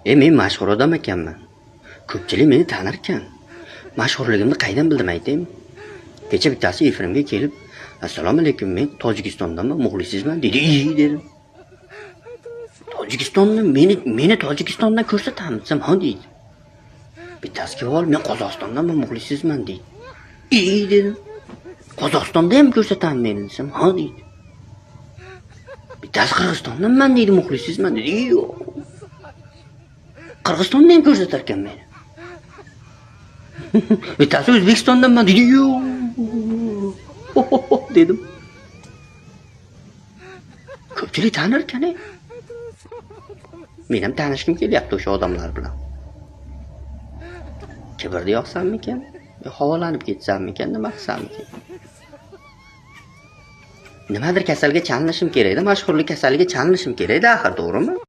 Men mashhur odam ekanman. Ko'pchilik meni tanir ekan. Mashhurligimni qaydan bildim aytaymi? Kecha bittasi efirimga kelib, "Assalomu alaykum, men Tojikistondanman, muxlisingizman" dedi. "I" dedim. Tojikistonni meni Tojikistondan ko'rsatamiz desam, "Ha" deydi. Bittasi kelib olib, "Men Qozog'istondanman, muxlisingizman" deydi. "I" dedim. Qozog'istonda ham ko'rsatamiz meni desam, "Ha" deydi. Bittasi Qirg'izistondanman deydi, muxlisingizman deydi. Yo'q. Qirg'izistonda ham ko'rsatar ekan meni. Bittasi O'zbekistondanman deydi. Yo'q. Dedim. Ko'pchilik tanir ekan. Men ham tanishgim kelyapti o'sha odamlar bilan. Kibrni yoqsammikan? Yo havolanib ketsammikan, nima qilsammikan? Nimadir kasalga chalinishim kerakda, mashhurlik kasaliga chalinishim kerakda axir, to'g'rimi?